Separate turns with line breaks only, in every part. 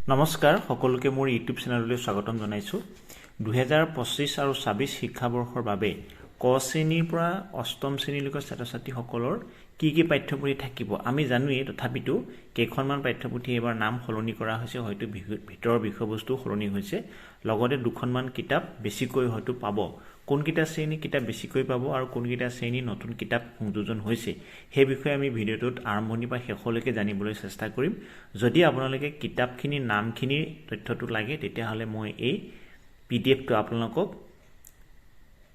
নমস্কাৰ সকলোকে মোৰ ইউটিউব চেনেললৈ স্বাগতম জনাইছোঁ। 2025 আৰু 26 শিক্ষাবৰ্ষৰ বাবে ক শ্ৰেণীৰ পৰা অষ্টম শ্ৰেণীলৈকে ছাত্ৰ ছাত্ৰীসকলৰ কি কি পাঠ্যপুথি থাকিব আমি জানোৱেই, তথাপিতো কেইখনমান পাঠ্যপুথি এইবাৰ নাম সলনি কৰা হৈছে, হয়তো ভিতৰৰ বিষয়বস্তু সলনি হৈছে, লগতে দুখনমান কিতাপ বেছিকৈ হয়তো পাব। কোনকেইটা শ্ৰেণীৰ কিতাপ বেছিকৈ পাব আৰু কোনকেইটা শ্ৰেণীৰ নতুন কিতাপ সংযোজন হৈছে সেই বিষয়ে আমি ভিডিঅ'টোত আৰম্ভণিৰ পৰা শেষলৈকে জানিবলৈ চেষ্টা কৰিম। যদি আপোনালোকে কিতাপখিনিৰ নামখিনিৰ তথ্যটো লাগে তেতিয়াহ'লে মই এই পি ডি এফটো আপোনালোকক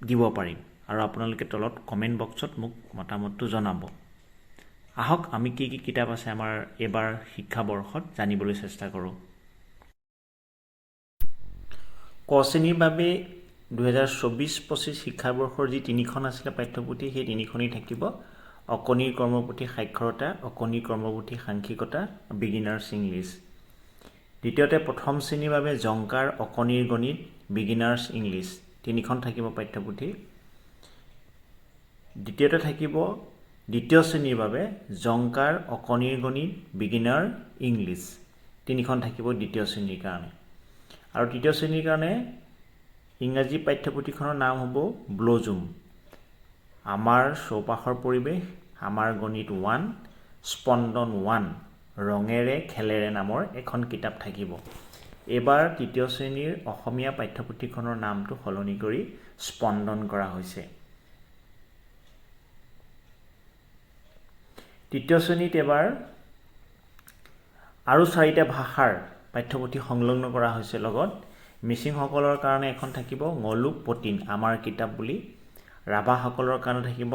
দিব পাৰিম আৰু আপোনালোকে তলত কমেণ্ট বক্সত মোক মতামতটো জনাব। আহক আমি কি কি কিতাপ আছে আমাৰ এইবাৰ শিক্ষাবৰ্ষত জানিবলৈ চেষ্টা কৰোঁ। ক শ্ৰেণীৰ বাবে 2024-25 শিক্ষাবৰ্ষৰ যি তিনিখন আছিলে পাঠ্যপুথি, সেই তিনিখনেই থাকিব। অকণিৰ কৰ্মপুথি সাক্ষৰতা, অকণিৰ কৰ্মপুথি সাংখ্যিকতা, বিগিনাৰ্ছ ইংলিছ। দ্বিতীয়তে প্ৰথম শ্ৰেণীৰ বাবে জংকাৰ, অকণিৰ গণিত, বিগিনাৰ্ছ ইংলিছ, তিনিখন থাকিব পাঠ্যপুথি। দ্বিতীয়তে থাকিব দ্বিতীয় শ্ৰেণীৰ বাবে জংকাৰ, অকণিৰ গণিত, বিগিনাৰ ইংলিছ, তিনিখন থাকিব দ্বিতীয় শ্ৰেণীৰ কাৰণে। আৰু তৃতীয় শ্ৰেণীৰ কাৰণে ইংৰাজী পাঠ্যপুথিখনৰ নাম হ'ব ব্লজুম, আমাৰ চৌপাশৰ পৰিৱেশ, আমাৰ গণিত 1, স্পন্দন 1, ৰঙেৰে খেলেৰে নামৰ এখন কিতাপ থাকিব। এইবাৰ তৃতীয় শ্ৰেণীৰ অসমীয়া পাঠ্যপুথিখনৰ নামটো সলনি কৰি স্পন্দন কৰা হৈছে। তৃতীয় শ্ৰেণীত এবাৰ আৰু চাৰিটা ভাষাৰ পাঠ্যপুথি সংলগ্ন কৰা হৈছে। লগত মিচিংসকলৰ কাৰণে এখন থাকিব ngলুক পতিন আমাৰ কিতাপ বুলি, ৰাভাসকলৰ কাৰণে থাকিব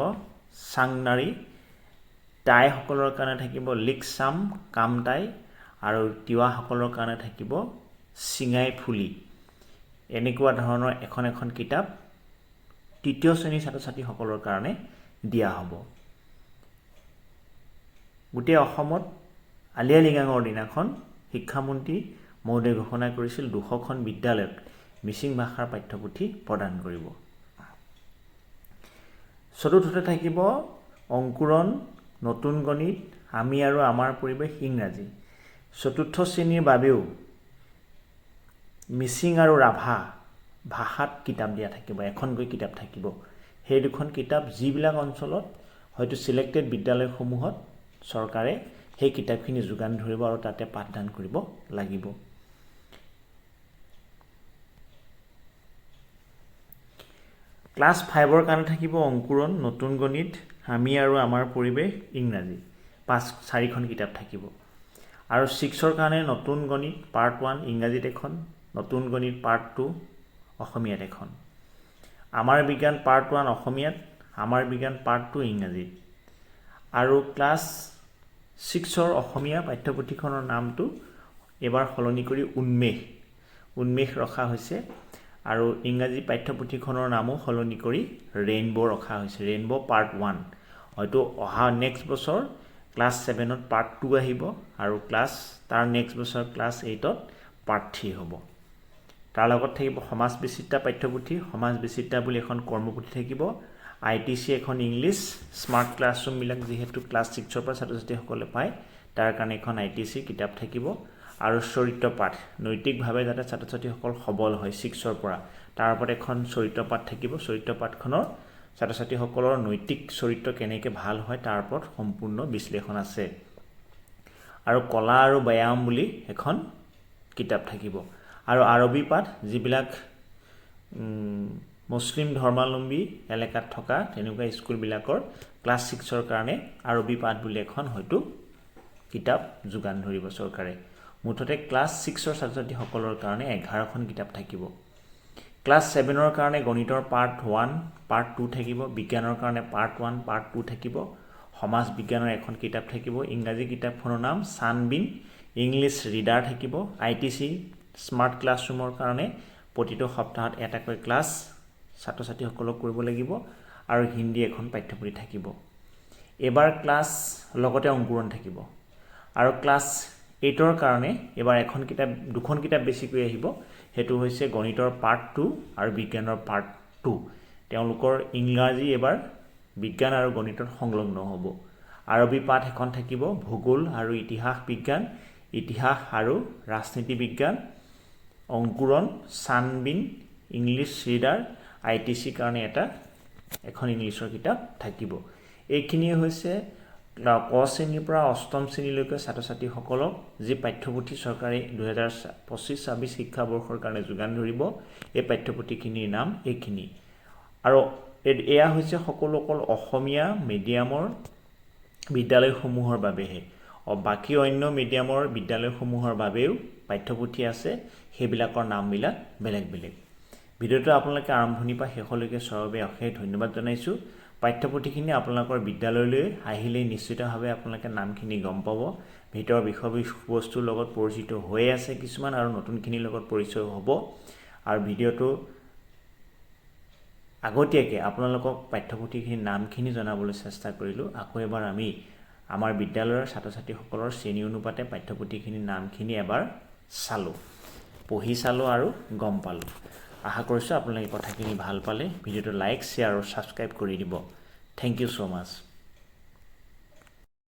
চাংনাৰী, টাইসকলৰ কাৰণে থাকিব লিকচাম কামটাই আৰু তিৱাসকলৰ কাৰণে থাকিব চিঙাই ফুলি। এনেকুৱা ধৰণৰ এখন এখন কিতাপ তৃতীয় শ্ৰেণীৰ ছাত্ৰ ছাত্ৰীসকলৰ কাৰণে দিয়া হ'ব। গোটেই অসমত আলি আই লৃগাঙৰ দিনাখন শিক্ষামন্ত্ৰী মহোদয়ে ঘোষণা কৰিছিল 200খন বিদ্যালয়ত মিচিং ভাষাৰ পাঠ্যপুথি প্ৰদান কৰিব। চতুৰ্থতে থাকিব অংকুৰণ, নতুন গণিত, আমি আৰু আমাৰ পৰিৱেশ ইংৰাজী। চতুৰ্থ শ্ৰেণীৰ বাবেও মিচিং আৰু ৰাভা ভাষাত কিতাপ দিয়া থাকিব, এখনকৈ কিতাপ থাকিব। সেই দুখন কিতাপ যিবিলাক অঞ্চলত হয়তো চিলেক্টেড বিদ্যালয়সমূহত চৰকাৰে সেই কিতাপখিনি যোগান ধৰিব আৰু তাতে পাঠদান কৰিব লাগিব। ক্লাছ 5ৰ কাৰণে থাকিব অংকুৰণ, নতুন গণিত, আমি আৰু আমাৰ পৰিৱেশ ইংৰাজী, 4খন কিতাপ থাকিব। আৰু 6ৰ কাৰণে নতুন গণিত পাৰ্ট 1 ইংৰাজীত এখন, নতুন গণিত পাৰ্ট 2 অসমীয়াত এখন, আমাৰ বিজ্ঞান পাৰ্ট 1 অসমীয়াত, আমাৰ বিজ্ঞান পাৰ্ট 2 ইংৰাজীত। আৰু ক্লাছ 6ৰ অসমীয়া পাঠ্যপুথিখনৰ নামটো এইবাৰ সলনি কৰি উন্মেষ ৰখা হৈছে আৰু ইংৰাজী পাঠ্যপুথিখনৰ নামো সলনি কৰি ৰেইনব' ৰখা হৈছে, ৰেইনব' পাৰ্ট 1। হয়তো অহা নেক্সট বছৰ ক্লাছ 7ত পাৰ্ট 2 আহিব আৰু তাৰ নেক্সট বছৰ ক্লাছ 8ত পাৰ্ট 3 হ'ব। তাৰ লগত থাকিব সমাজ বিচিত্ৰা পাঠ্যপুথি, সমাজ বিচিত্ৰা বুলি এখন কৰ্মপুথি থাকিব, I T C এখন ইংলিছ, স্মাৰ্ট ক্লাছৰুমবিলাক যিহেতু ক্লাছ 6ৰ পৰা ছাত্ৰ ছাত্ৰীসকলে পায় তাৰ কাৰণে এখন I T C কিতাপ থাকিব। আৰু চৰিত্ৰ পাঠ, নৈতিকভাৱে যাতে ছাত্ৰ ছাত্ৰীসকল সবল হয় 6ৰ পৰা, তাৰ ওপৰত এখন চৰিত্ৰ পাঠ থাকিব। চৰিত্ৰ পাঠখনৰ ছাত্ৰ ছাত্ৰীসকলৰ নৈতিক চৰিত্ৰ কেনেকৈ ভাল হয় তাৰ ওপৰত সম্পূৰ্ণ বিশ্লেষণ আছে। আৰু কলা আৰু ব্যায়াম বুলি এখন কিতাপ থাকিব। আৰু আৰবী পাঠ, যিবিলাক মুছলিম ধৰ্মাৱলম্বী এলেকাত থকা তেনেকুৱা স্কুলবিলাকৰ ক্লাছ 6ৰ কাৰণে আৰবী পাঠ বুলি এখন হয়তো কিতাপ যোগান ধৰিব চৰকাৰে। মুঠতে ক্লাছ 6ৰ ছাত্ৰ ছাত্ৰীসকলৰ কাৰণে 11খন কিতাপ থাকিব। ক্লাছ 7ৰ কাৰণে গণিতৰ পাৰ্ট 1, পাৰ্ট 2 থাকিব, বিজ্ঞানৰ কাৰণে পাৰ্ট 1, পাৰ্ট 2 থাকিব, সমাজ বিজ্ঞানৰ এখন কিতাপ থাকিব। ইংৰাজী কিতাপখনৰ নাম ছানবিন ইংলিছ ৰিডাৰ থাকিব। I T C smart ক্লাছৰুমৰ কাৰণে প্ৰতিটো সপ্তাহত এটাকৈ ক্লাছ ছাত্ৰ ছাত্ৰীসকলক কৰিব লাগিব আৰু হিন্দী এখন পাঠ্যপুথি থাকিব। এইবাৰ ক্লাছ লগতে অংকুৰণ থাকিব। আৰু ক্লাছ 8ৰ কাৰণে এইবাৰ এখন কিতাপ, দুখন কিতাপ বেছিকৈ আহিব, সেইটো হৈছে গণিতৰ পাৰ্ট 2 আৰু বিজ্ঞানৰ পাৰ্ট 2। তেওঁলোকৰ ইংৰাজী এইবাৰ বিজ্ঞান আৰু গণিতত সংলগ্ন হ'ব। আৰবী পাঠ এখন থাকিব, ভূগোল আৰু ইতিহাস বিজ্ঞান ইতিহাস আৰু ৰাজনীতি বিজ্ঞান, অংকুৰণ, চানবিন, ইংলিছ ৰিডাৰ, আইটিচিৰ কাৰণে এখন ইংলিছৰ কিতাপ থাকিব। এইখিনিয়ে হৈছে ক শ্ৰেণীৰ পৰা অষ্টম শ্ৰেণীলৈকে ছাত্ৰ ছাত্ৰীসকলক যি পাঠ্যপুথি চৰকাৰে 2025-26 শিক্ষাবৰ্ষৰ কাৰণে যোগান ধৰিব, এই পাঠ্যপুথিখিনিৰ নাম এইখিনি। আৰু এয়া হৈছে সকলো অকল অসমীয়া মিডিয়ামৰ বিদ্যালয়সমূহৰ বাবেহে। বাকী অন্য মিডিয়ামৰ বিদ্যালয়সমূহৰ বাবেও পাঠ্যপুথি আছে, সেইবিলাকৰ নামবিলাক বেলেগ বেলেগ। ভিডিঅ'টো আপোনালোকে আৰম্ভণিৰ পৰা শেষলৈকে চোৱাৰ বাবে অশেষ ধন্যবাদ জনাইছোঁ। পাঠ্যপুথিখিনি আপোনালোকৰ বিদ্যালয়লৈ আহিলেই নিশ্চিতভাৱে আপোনালোকে নামখিনি গম পাব। ভিতৰৰ বিষয়বস্তুৰ লগত পৰিচিত হৈয়ে আছে কিছুমান আৰু নতুনখিনিৰ লগত পৰিচয় হ'ব। আৰু ভিডিঅ'টো আগতীয়াকৈ আপোনালোকক পাঠ্যপুথিখিনিৰ নামখিনি জনাবলৈ চেষ্টা কৰিলোঁ। আকৌ এবাৰ আমি আমাৰ বিদ্যালয়ৰ ছাত্ৰ ছাত্ৰীসকলৰ শ্ৰেণী অনুপাতে পাঠ্যপুথিখিনিৰ নামখিনি এবাৰ চালোঁ, পঢ়ি চালোঁ আৰু গম পালোঁ। আশা কৰিছোঁ আপোনালোকে কথাখিনি ভাল পালে। ভিডিঅ'টো লাইক, শ্বেয়াৰ আৰু ছাবস্ক্ৰাইব কৰি দিব। Thank you so much.